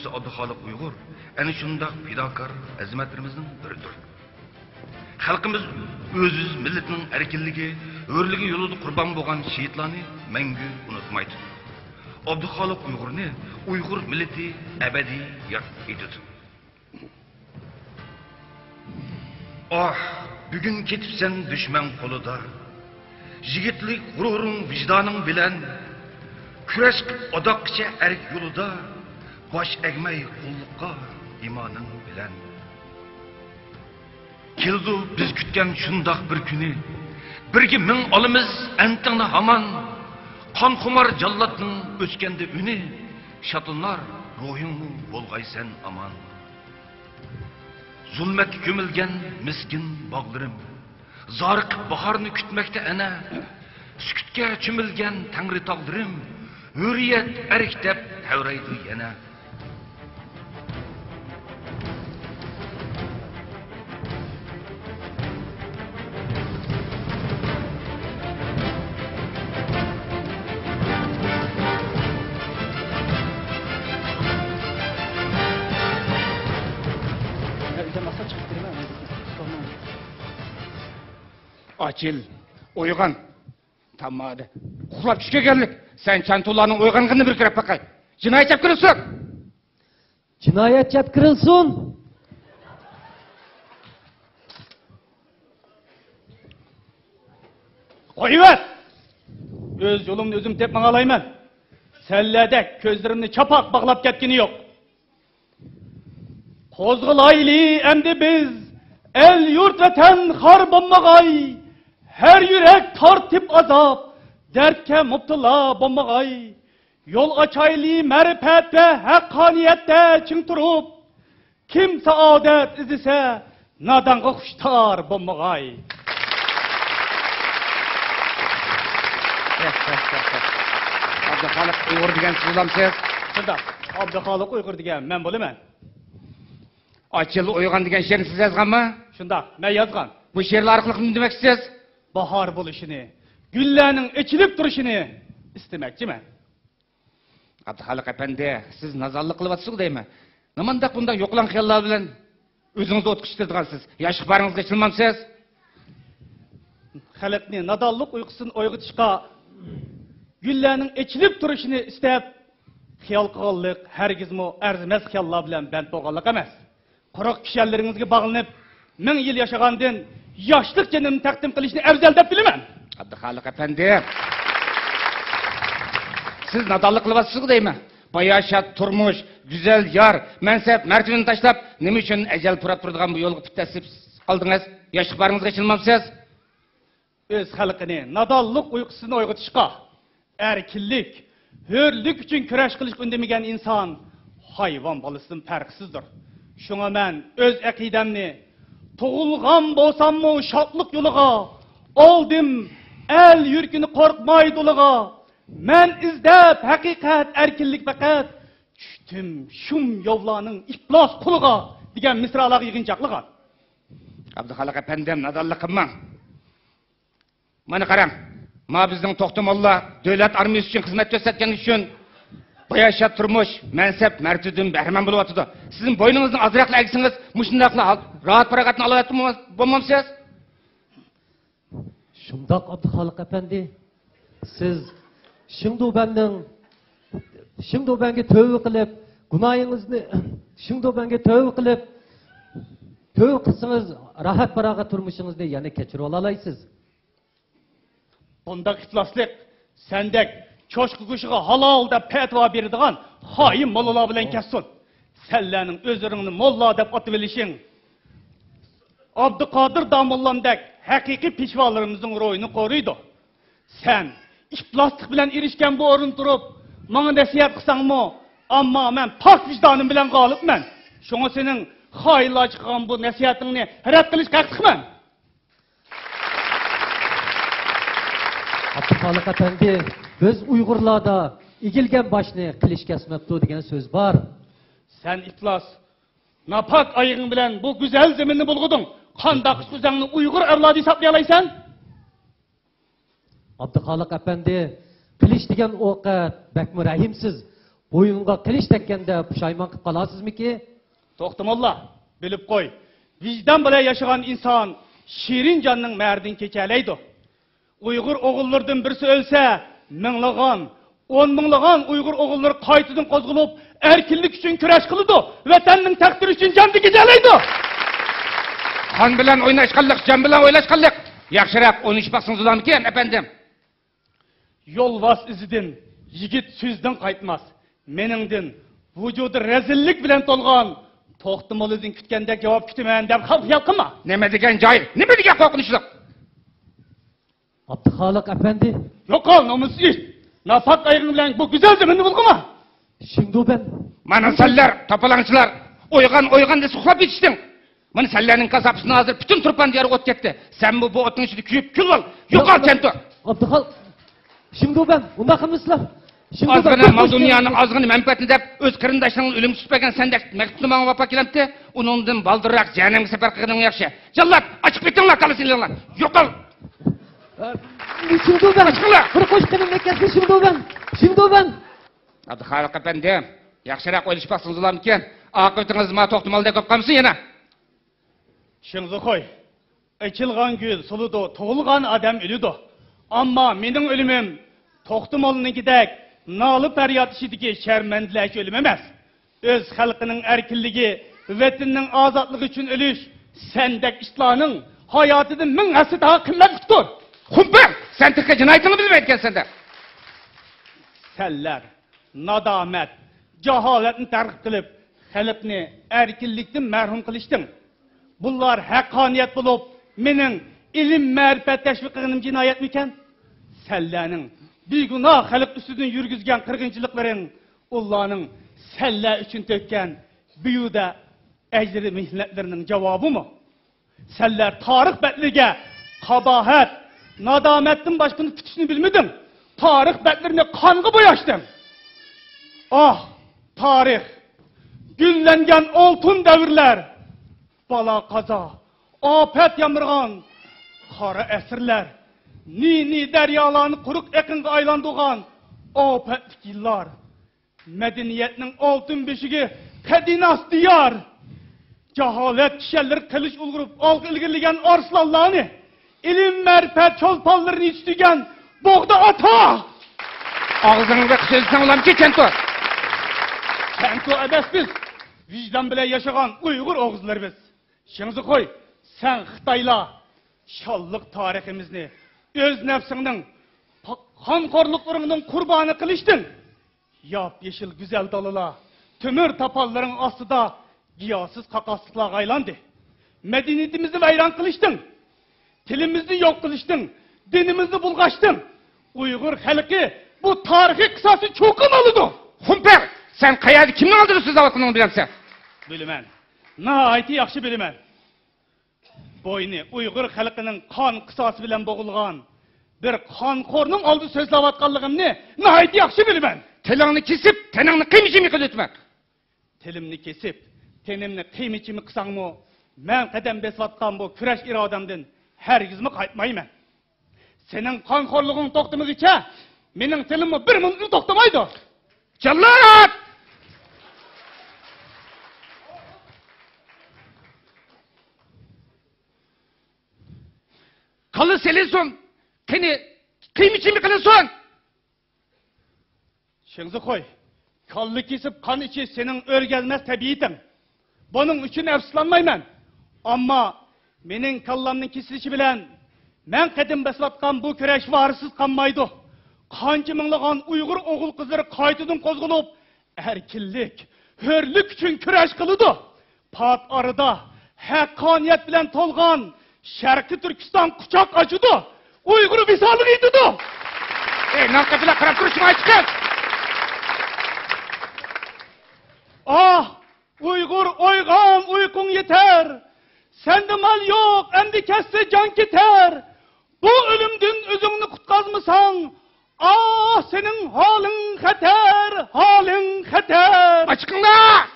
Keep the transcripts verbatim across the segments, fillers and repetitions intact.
ئابدۇخالىق ئۇيغۇر ئەنە شۇنداق پىداكار ئەزىمەتلىرىمىزنىڭ بىرىدۇر. خەلقىمىز ئۆز مىللىتىنىڭ ئەركىنلىكى، ھۆرلۈكى يولىدا قۇربان بولغان شېھىتلارنى مەڭگۈ ئۇنتۇمايدۇ. ئابدۇخالىق ئۇيغۇرنى ئۇيغۇر مىللىتى ئەبەدىي ياد ئېتىدۇ. ئاھ، بۈگۈن كېتىپسەن دۈشمەن قولىدا، يىگىتلىك غۇرۇرۇڭ، ۋىجدانىڭ بىلەن، كۈرەش قىپ ئاداققىچە ئەرك يولىدا، باش ئەگمەي قۇللۇققا ئىمانىڭ بىلەن. كېلىدۇ بىز كۈتكەن شۇنداق بىر كۈنى، بىرگە مىڭ ئالىمىز ئەنتىڭنى ھامان، قانخۇمار جاللاتنىڭ ئۆچكەندە ئۈنى، شادلىنار روھۇڭمۇ، بولغايسەن ئامان. زۇلمەتكە كۆمۈلگەن مىسكىن باغلىرىم، زارىقىپ باھارنى كۈتمەكتە ئەنە. سۈكۈتكە چۆمۈلگەن تەڭرى تاغلىرىم، ھۆرىيەت، ئەرك دەپ تەۋرەيدۇ يەنە. ئاچىل، ئويغان. تامادە. ئۇخلاپ چۈش كۆرگەنلىك. سەن چانتۇلارنىڭ ئويغانغىنىنى بىر كۆرۈپ باقاي. جىنايەت چاپكىرىسۇن! جىنايەت چاپكىرىسۇن! قويۇۋەت! ئۆز يولۇمنى ئۆزۈم تېپىپ ماڭالايمەن. سەنلەردەك كۆزلىرىمنى چاپاق باغلاپ كەتكىنى يوق. قوزغىلايلى ئەمدى بىز، ئەل-يۇرت ۋەتەن خار بولمىغاي، ھەر يۈرەك تارتىپ ئازاب، دەردكە مۇپتىلا بولمىغاي. يول ئاچايلى مەرىپەت ۋە ھەققانىيەتتە چىڭ تۇرۇپ، كىم سائادەت ئىزدىسە، نادانغا خۇشتار بولمىغاي. ئابدۇخالىق ئۇيغۇر دېگەن سىز بولامسىز؟ شۇنداق، ئابدۇخالىق ئۇيغۇر دېگەن مەن بولىمەن. ئاچىل ئويغان دېگەن شېئىرنى سىز يازغانمۇ؟ شۇنداق، مەن يازغان. بۇ شېئىرلار ئارقىلىق نېمە دېمەكچىسىز؟ باھار بولۇشىنى، گۈللەرنىڭ ئېچىلىپ تۇرۇشىنى ئىستىمەكچىمەن. ئابدۇخالىق ئەپەندى، سىز نادانلىق قىلىۋاتىسىزغۇ دەيمەن. نېمانداق بۇنداق يوقىلاڭ خىياللار بىلەن ئۆزىڭىزنى ئوتقا تۇتىدىغانسىز؟ ياشلىق باھارىڭىزغا ئېچىلمامسىز؟ خەلقنى نادانلىق ئۇيقۇسىدىن ئويغىتىشقا، گۈللەرنىڭ ئېچىلىپ تۇرۇشىنى ئىستەپ، خىيال قىلغانلىق ھەرگىزمۇ ئەرزىمەس خىياللار بىلەن بەند بولغانلىق ئەمەس. قۇرۇق كىشەنلىرىڭىزگە باغلىنىپ، مىڭ يىل ياشىغاندىن ياشلىق جېنىمنى تەقدىم قىلىشنى ئەۋزەل دەپ بىلىمەن. ئابدۇخالىق ئەپەندى، سىز نادانلىق قىلىۋاتىسىزغۇ دەيمەن. باياشات تۇرمۇش، گۈزەل يار، مەنسەپ، مەرتىۋىنى تاشلاپ، نېمە ئۈچۈن ئەجەل پۇراپ تۇرىدىغان بۇ يولغا پۇت تەسلىپ قالدىڭىز؟ ياشلىق باھارىڭىزغا ئېچىلمامسىز؟ ئۆز خەلقىنى نادانلىق ئۇيقۇسىدىن ئويغىتىشقا، ئەركىنلىك، ھۆرلۈك ئۈچۈن كۈرەش قىلىشقا ئۈندىمىگەن ئىنسان ھايۋان بالىسىدىن پەرقسىزدۇر. شۇڭا مەن ئۆز ئەقىدەمنى، تۇغۇلغان بولساممۇ شادلىق يولىغا، ئالدىم ئەل يۈرىكىنى قورقماي دۇلىغا، مەن ئىزدەپ ھەقىقەت، ئەركىنلىك پەقەت، چۈشتۈم شۇم ياۋلارنىڭ ئىپلاس قولىغا دېگەن مىسرالارغا يىغىنچاقلىغان. ئابدۇخالىق ئەپەندىم، نادانلىق قىلماڭ. مانا قاراڭ، ما بىزنىڭ توختى موللا دۆلەت ئارمىيىسى ئۈچۈن خىزمەت كۆرسەتكەنلىكى ئۈچۈن باياشات تۇرمۇش، مەنسەپ، مەرتىۋىدىن بەھرىمەن بولۇۋاتىدۇ. سىزمۇ بوينىڭىزنى ئازراقلا ئەگسىڭىز، مۇشۇنداقلا ھال-، راھەت پاراغەتنى ئالالايتتىمۇ بولمامسىز؟ شۇنداق، ئابدۇخالىق ئەپەندى، سىز شېڭدۇبەننىڭ، شېڭدۇبەنگە تۆۋە قىلىپ، گۇناھىڭىزنى، شېڭدۇبەنگە تۆۋە قىلىپ، تۆۋە قىلسىڭىز، راھەت پاراغەت تۇرمۇشىڭىزنى يەنە كەچۈرۈۋالالايسىز. بۇنداق ئىپلاسلىق سەندەك چوشقا گۆشىگە ھالال دەپ پەتىۋا بېرىدىغان خائىن موللىلار بىلەن كەتسۇن. سەنلەرنىڭ ئۆزلىرىڭنى موللا دەپ ئاتىۋېلىشىڭ ئابدۇقادىر داموللامدەك ھەقىقىي پېشۋالىرىمىزنىڭ روھىنى قورۇيدۇ. سەن ئىپلاسلىق بىلەن ئېرىشكەن بۇ ئورۇندا تۇرۇپ، ماڭا نەسىھەت قىلساڭمۇ، ئەمما مەن پاك ۋىجدانىم بىلەن غالىبمەن. شۇڭا سېنىڭ خائىنلارچە قىلغان بۇ نەسىھەتىڭنى رەت قىلىشقا ھەقلىقمەن. ئابدۇخالىق ئەپەندى، بىز ئۇيغۇرلاردا «ئېگىلگەن باشنى قىلىچ كەسمەپتۇ» دېگەن سۆز بار. سەن ئىپلاس، ناپاك ئايىغىڭ بىلەن بۇ گۈزەل زېمىننى بۇلغىدىڭ. قانداق ئۆزۈڭنى ئۇيغۇر ئەۋلادى ھېسابلىيالايسەن؟ ئابدۇخالىق ئەپەندى، قىلىچ دېگەن ئوقەت بەكمۇ رەھىمسىز. بوينۇڭغا قىلىچ تەگكەندە پۇشايمان قىلىپ قالارسىزمىكى؟ توختى موللا، بىلىپ قوي، ۋىجدان بىلەن ياشىغان ئىنسان شېرىن جاننىڭ مەھرىدىن كېچەلەيدۇ. ئۇيغۇر ئوغۇللىرىدىن بىرسى ئۆلسە، مىڭلىغان، ئون مىڭلىغان ئۇيغۇر ئوغۇللىرى قايتىدىن قوزغىلىپ، ئەركىنلىك ئۈچۈن كۈرەش قىلىدۇ، ۋەتەننىڭ تەقدىرى ئۈچۈن جانىنى كېچەلەيدۇ. قان بىلەن ئويناشقانلىق، جان بىلەن ئويلاشقانلىق. ياخشىراق ئويلىشىپ باقسىڭىز بولامىكەن، ئەپەندىم؟ يولۋاس ئىزىدىن، يىگىت سۆزىدىن قايتماس. مېنىڭدىن ۋۇجۇدى رەزىللىك بىلەن تولغان توختى موللىدىن كۈتكەندەك جاۋاب كۈتىمەن دەپ خىيال قىلما. نېمە دېگەن جاھىل، نېمە دېگەن قورقۇنچلۇق! ئابدۇخالىق ئەپەندى. يوقال، نومۇسسىز ئىت! ناپاك ئايىغىڭ بىلەن بۇ گۈزەل زېمىننى بۇلغىما! شېڭدۇبەن. مانا سەنلەر، تاپىلاڭچىلار، ئويغان، ئويغان دەپ ئۇخلاپ يېتىشتىڭ. مانا سەنلەرنىڭ كاساپىسىدىن ھازىر پۈتۈن تۇرپان دىيارى ئوت كەتتى. سەن بۇ، بۇ ئوتنىڭ ئىچىدە كۆيۈپ كۈل بول. يوقال، چەنتۇ! ئابدۇخالىق. شېڭدۇبەن، ئۇنداق قىلمىسىلا. شېڭدۇبەن، بىر قوش مال-دۇنيانى، ئازغىنە مەنپەئەتنى دەپ، ئۆز قېرىنداشلىرىڭنى ئۆلۈمگە تۇتۇپ بەرگەن سەندەك مەكتۇپنى ماڭا ۋاپا كېلەمتى؟ ئۇنىڭدىن بالدۇرراق جەھەننەمگە سەپەر قىلغىنىڭ ياخشى. جاللات، ئاچىقىپ كېتىڭلار، تاللىسىنى ئېلىڭلار. يوقال! ئە، شېڭدۇبەن. ئاچىقىڭلار! بىر قوش قېنىم مەككەسكە شېڭدۇبەن. شېڭدۇبەن! ئابدۇخالىق ئەپەندى، ياخشىراق ئويلىشىپ باقسىڭىز بولامىكەن؟ ئاقىۋىتىڭىز ما توختى موللىدەك بولۇپ قالمىسۇن يەنە. شېڭزىخۇي، ئېچىلغان گۈل سولىدۇ، تۇغۇلغان ئادەم ئۆلىدۇ. ئەمما مېنىڭ ئۆلۈمۈم توختى موللىنىڭكىدەك نالە-پەرياد ئىچىدىكى شەرمەندىلەرچە ئۆلۈم ئەمەس. ئۆز خەلقىنىڭ ئەركىنلىكى، ۋەتىنىنىڭ ئازادلىقى ئۈچۈن ئۆلۈش سەندەك ئىتلارنىڭ ھاياتىدىن مىڭ ھەسسە داھا قىممەتلىكتۇر. خۇمپەر! سەن تېخى جىنايىتىڭنى بىلمەيدىكەنسەن-دە. سەنلەر نادامەت، جاھالەتنى تەرغىب قىلىپ، خەلقنى ئەركىنلىكتىن مەھرۇم قىلىشتىڭ. بۇلار ھەققانىيەت بولۇپ، مېنىڭ ئىلىم-مەرىپەت تەشۋىق قىلغىنىم جىنايەتمىكەن؟ سەنلەرنىڭ بىگۇناھ خەلق ئۈستىدىن يۈرگۈزگەن قىرغىنچىلىقلىرىڭ ئۇلارنىڭ سەنلەر ئۈچۈن تۆككەن بىھۇدە ئەجرى مېھنەتلىرىنىڭ جاۋابىمۇ؟ سەنلەر تارىخ بەتلىرىگە قاباھەت، نادامەتتىن باشقىنى پۈتۈشنى بىلمىدىڭ. تارىخ بەتلىرىنى قانغا بوياشتىڭ. ئاھ، تارىخ! گۈللەنگەن ئالتۇن دەۋرلەر! بالا-قازا، ئاپەت يامرىغان قارا ئەسىرلەر! نى-نى دەريالارنى قۇرۇق ئېقىنغا ئايلاندۇرغان ئاپەتلىك يىللار! مەدەنىيەتنىڭ ئالتۇن بۆشۈكى قەدىناس دىيار! جاھالەت كىشەنلىرى قىلىچ ئۇلغىرىپ ئالغا ئىلگىرىلىگەن ئارسلانلارنى، ئىلىم-مەرىپەت چولپانلىرىنى يېتىشتۈرگەن بوغدا ئاتا! ئاغزىڭغا سۆزلىسەڭ بولامتى، چەنتۇ؟ چەنتۇ ئەمەس بىز، ۋىجدان بىلەن ياشىغان ئۇيغۇر ئوغۇزلىرى بىز. شېڭزىخۇي، سەن خىتايلار شانلىق تارىخىمىزنى ئۆز نەپسىڭنىڭ قانخورلۇقلىرىڭنىڭ قۇربانى قىلىشتىڭ. ياپيېشىل گۈزەل دالىلار تۆمۈر تاپانلىرىڭ ئاستىدا گىياھسىز قاقاسلىقلارغا ئايلاندى. مەدەنىيىتىمىزنى ۋەيران قىلىشتىڭ. تىلىمىزنى يوق قىلىشتىڭ. دىنىمىزنى بۇلغاشتىڭ. ئۇيغۇر خەلقى بۇ تارىخىي قىساسنى چوقۇم ئالىدۇ. خۇمپەر! سەن قەيەردە كىمنىڭ ئالدىدا سۆزلەۋاتقىنىڭنى بىلەمسەن؟ بىلىمەن. ناھايىتى ياخشى بىلىمەن. بوينى ئۇيغۇر خەلقىنىڭ قان قىساسى بىلەن بوغۇلغان بىر قانخورنىڭ ئالدىدا سۆزلەۋاتقانلىقىمنى ناھايىتى ياخشى بىلىمەن. تىلىڭنى كېسىپ، تېنىڭنى قىيما-چىيما قىلىۋېتىمەن. تىلىمنى كېسىپ، تېنىمنى قىيما-چىيما قىلساڭمۇ، مەن قەدەم بېسىۋاتقان بۇ كۈرەش ئىرادەمدىن ھەرگىزمۇ قايتمايمەن. سېنىڭ قانخورلۇقۇڭ توختىمىغىچە، مېنىڭ تىلىممۇ بىر مىنۇتمۇ توختىمايدۇ. جاللات! كاللا سېلىنسۇن! قېنى، قىيما-چىيما قىلىنسۇن! شېڭزىخۇي، كاللا كېسىپ قان ئىچىش سېنىڭ ئۆرگەلمەس تەبىئىتىڭ. بۇنىڭ ئۈچۈن ئەپسۇسلانمايمەن. ئەمما مېنىڭ كاللامنىڭ كېسىلىشى بىلەن مەن قەدەم بېسىۋاتقان بۇ كۈرەش ۋارىسسىز قالمايدۇ. قانچە مىڭلىغان ئۇيغۇر ئوغۇل-قىزلىرى قايتىدىن قوزغىلىپ، ئەركىنلىك، ھۆرلۈك ئۈچۈن كۈرەش قىلىدۇ. پات ئارىدا ھەققانىيەت بىلەن تولغان شەرقىي تۈركىستان قۇچاق ئاچىدۇ، ئۇيغۇر ۋىسالىغا يېتىدۇ. ئەي، نان قېپىلار، قاراپ تۇرۇشۇڭ ئاچىقىپ! ئاھ، ئۇيغۇر ئويغان، ئۇيقۇڭ يېتەر! سەندە مال يوق، ئەمدى كەتسە جان كېتەر! بۇ ئۆلۈمدىن ئۆزۈڭنى قۇتقازمىساڭ، ئاھ، سېنىڭ ھالىڭ خەتەر، ھالىڭ خەتەر! ئاچىقىڭلار!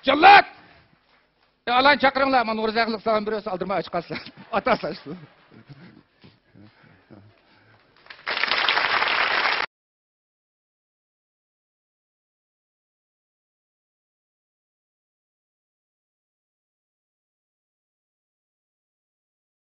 جاللات! بالىلارنى چاقىرىڭلار، مانا نۇرزەگۈلگە سالام بېرىۋەرسە، ئالدىرىماي ئاچ قالسا. ئاتاسان.